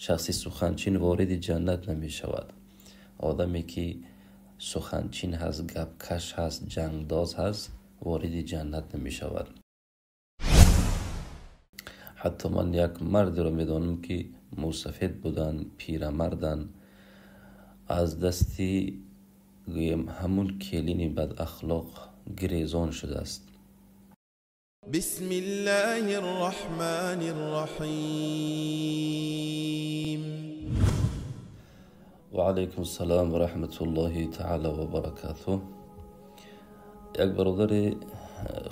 Шахси суханчин вориди ҷаннат намешавад. Одаме ки суханчин ҳаст, гапкаш ҳаст, ҷангдоз ҳаст, вориди ҷаннат намешавад. Ҳатто ман як мардеро медонам, ки мӯсафед буданд, пирамарданд, аз дасти гӯем ҳамун келини бадахлоқ гирезон шудааст. Бисмиллаҳир роҳманир роҳим. Ва алайкум ассалом ва раҳматуллоҳи таъала ва баракатуҳ. Як бародаре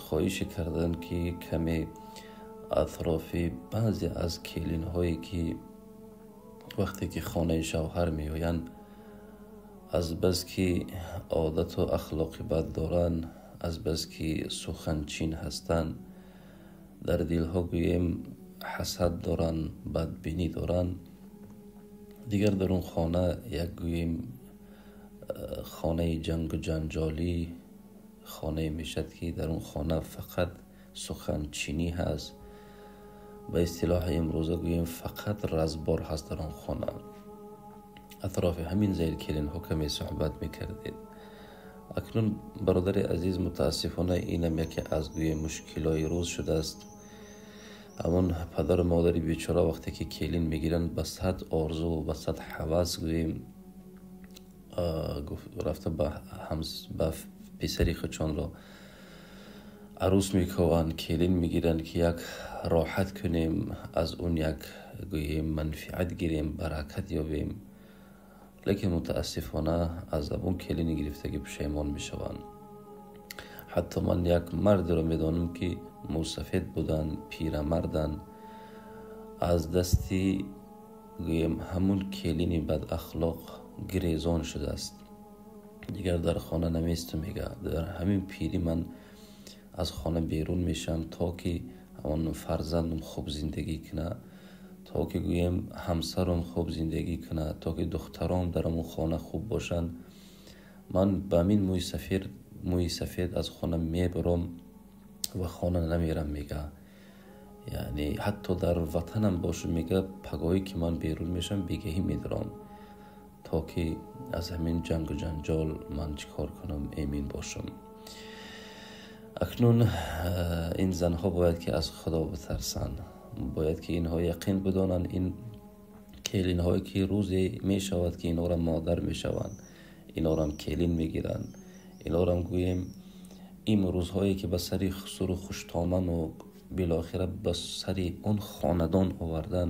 хоҳише карданд, ки каме атрофи баъзе аз келинҳое, ки вақте ки хонаи шавҳар меоянд, аз бас ки одату ахлоқи бад доранд, аз бас ки суханчин ҳастанд, дар дилҳо гӯем ҳасад доранд, бадбинӣ доранд, дигар дар он хона як гӯем хонаи ҷангу ҷанҷолӣ, хонае мешавад, ки дар он хона фақат суханчинӣ ҳаст, ба истилоҳи имрӯза гӯем фақат разбор ҳаст дар он хона. Атрофи ҳамин зайли келинҳо каме суҳбат мекардед. Акнун, бародари азиз, мутаассифона инам яке аз гӯем мушкилои рӯз шудааст. Ҳамон падару модари бечора вақте ки келин мегиранд, ба сад орзу, ба сад ҳавас гӯем рафта ба писари худшонро арӯс мекунанд, келин мегиранд, ки як роҳат кунем, аз он як гӯем манфиат гирем, баракат ёбем. Лекин мутаассифона аз он келини гирифтагӣ пушаймон мешаванд. Ҳатто ман як мардеро медонам, ки мӯсафед буданд, пирамарданд, аз дасти гӯем ҳамун келини бадахлоқ гирезон шудааст. Дигар дар хона наместу, мега, дар ҳамин пирӣ ман аз хона берун мешавам, то ки ҳамон фарзандам хуб зиндагӣ кунад, то ки гӯем ҳамсарам хуб зиндагӣ кунад, то ки духтаром дар ҳамон хона хуб бошанд. Ман ба ҳамин мӯи сафед аз хона мебарам ва хона намерам, мега. Яъне ҳатто дар ватанам бошам, мега, пагоҳе ки ман берун мешавам, бегаҳӣ медарам, то ки аз ҳамин ҷангу ҷанҷол ман чӣ кор кунам, эмин бошам. Акнун ин занҳо бояд ки аз Худо битарсанд, бояд ки инҳо яқин бидонанд, ин келинҳое ки рӯзе мешавад, ки инҳоро модар мешаванд, инҳорам келин мегиранд, инҳорам гӯем ин рӯзҳое ки ба сари хусуру хуштоману билохира ба сари он хонадон овардан,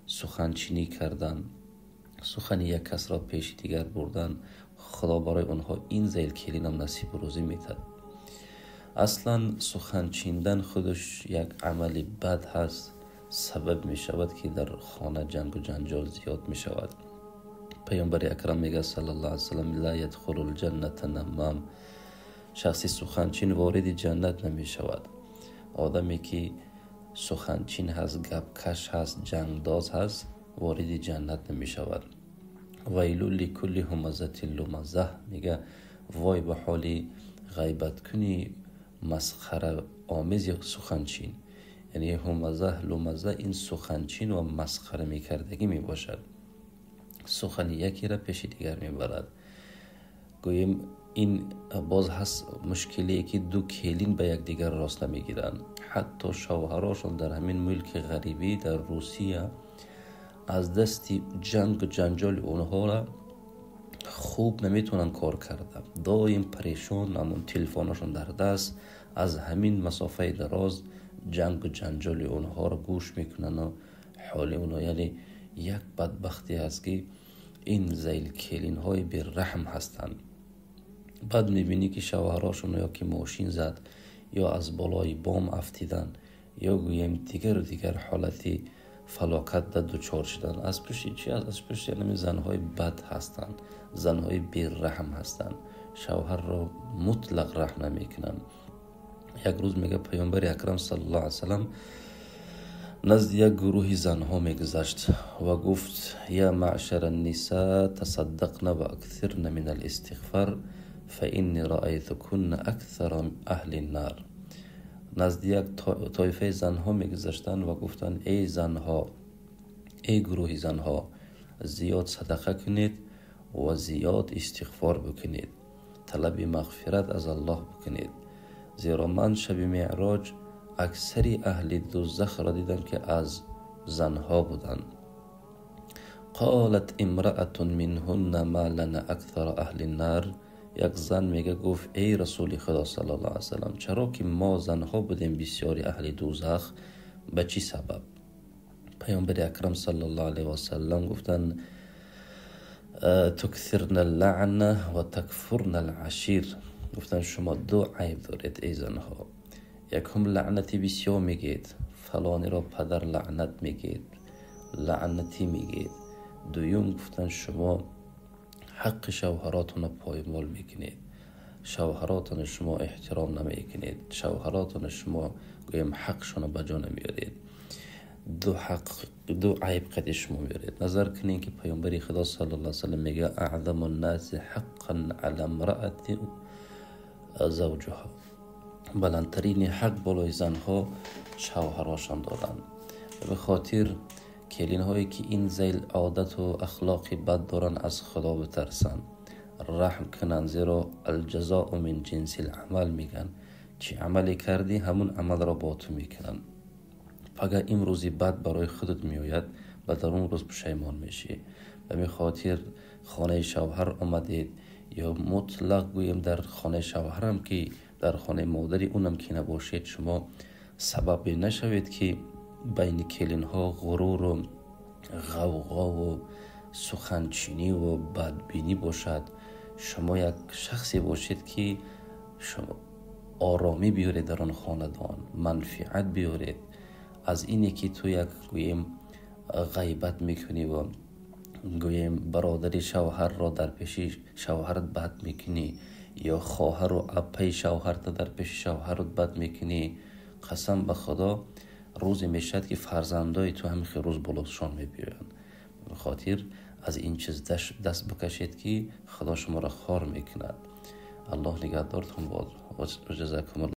суханчинӣ кардан, сухани як касро пеши дигар бурдан, Худо барои онҳо ин зайл келинам насибу рӯзӣ метад. Аслан суханчиндан худаш як амали бад ҳаст, сабаб мешавад, ки дар хона ҷангу ҷанҷол зиёд мешавад. Паёмбари акрам мегӯяд саллаллоҳу алайҳи васаллам: ла ядхулул ҷанната наммам. Шахси суханчин вориди ҷаннат намешавад. Одаме ки суханчин ҳаст, гапкаш ҳаст, ҷангдоз ҳаст, вориди ҷаннат намешавад. Вайлу ликулли ҳумазатин лумазаҳ, мега, вой ба ҳоли ғайбаткуни масхараомези суханчин. Яъне ҳумазаҳ, лумаза ин суханчин ва масхара мекардагӣ мебошад. Сухани якеро пеши дигар мебарад. Гӯем ин боз ҳаст мушкилие, ки ду келин ба якдигар рост намегиранд. Ҳатто шавҳарошон дар ҳамин мулки ғарибӣ дар Русия аз дасти ҷангу ҷанҷоли онҳоро хуб наметавонанд кор карда, доим парешон, ҳамон телефонашон дар даст, аз ҳамин масофаи дароз ҷангу ҷанҷоли онҳоро гӯш мекунанду ҳоли онҳо, яъне як бадбахтӣ ҳаст, ки ин зайли келинҳои бераҳм ҳастанд. Баъд мебинӣ, ки шавҳарошон ё ки мошин зад, ё аз болои бом афтиданд, ё гӯем дигару дигар ҳолати фалокат да дучор шуданд. Аз пушти чи аст? Аз пушти ҳамин занҳои бад ҳастанд, занҳои бераҳм ҳастанд, шавҳарро мутлақ раҳм намекунанд. Як рӯз, мега, паёмбари акрам саллаллоҳу алайҳи васаллам назди як гурӯҳи занҳо мегузашт ва гуфт: я маъшара ниса, тасаддақна ва аксирна мин алистиғфар, фа инни раайтукунна аксара аҳли нар. Назди як тоифаи занҳо мегузаштанд ва гуфтанд: эй занҳо, Эй гурӯҳи занҳо, зиёд садақа кунед ва зиёд истиғфор бикунед, талаби мағфират аз Аллоҳ бикунед, зеро ман шаби меъроҷ аксари аҳли дузахро дидам, ки аз занҳо буданд. Қолат имраатун минҳунна ма лана акthара аҳли нар. Як зан мега гуфт: эй расули худо саллаллоҳу алайҳи васаллам, чаро ки мо занҳо будем бисёри аҳли дузах, ба чӣ сабаб? Паёмбари акрам саллаллоҳу алайҳи васаллам гуфтанд: туксирна лаъна ва такфурна алашир. Гуфтанд шумо ду айб доред, эй занҳо. Якум, лаънати бисёр мегӯед, фалониро падар лаънат мегӯед, лаънатӣ мегӯед. Дуюм, гуфтанд шумо ҳаққи шавҳаротонро поймол мекунед, шавҳаротонро шумо эҳтиром намекунед, шавҳаротонро шумо гӯем ҳақшонро ба ҷо намеоред. Ду ҳақ, ду айб қади шумо меоред. Назар кунед, ки паёмбари худо саллаллоҳу алайҳи васаллам мегӯяд: аъзаму ннаси ҳаққан ала имраати завҷуҳа. Баландтарини ҳақ болои занҳо шавҳарошон доранд. Ба хотир келинҳое ки ин зайл одату ахлоқи бад доранд, аз худо битарсанд, раҳм кунанд, зеро алҷазоу мин ҷинсил амал мегӯянд. Чӣ амале кардӣ, ҳамун амалро бо ту мекунанд. Пага ин рӯзи бад барои худат меояд ва дар он рӯз пушаймон мешӣ. Ба ҳамин хотир хонаи шавҳар омадед ё мутлақ гӯем дар хонаи шавҳарам, ки дар хонаи модари унам ки набошед, шумо сабабе нашавед, ки байни келинҳо ғуруру ғавғову суханчиниву бадбинӣ бошад. Шумо як шахсе бошед, ки оромӣ биёред дар он хонадон, манфиат биёред. Аз ине ки ту як гӯем ғайбат мекунӣ ва гӯем бародари шавҳарро дар пеши шавҳарат бад мекунӣ ё хоҳару аппаи шавҳарта дар пеши шавҳарат бад мекунӣ, қасам ба худо, рӯзе мешавад, ки фарзандои ту ҳамин хел рӯз болошон мебиёянд. Ба хотир аз ин чиз даст бикашед, ки худо шуморо хор мекунад. Аллоҳ нигаҳдортон бод. Ҷазакум.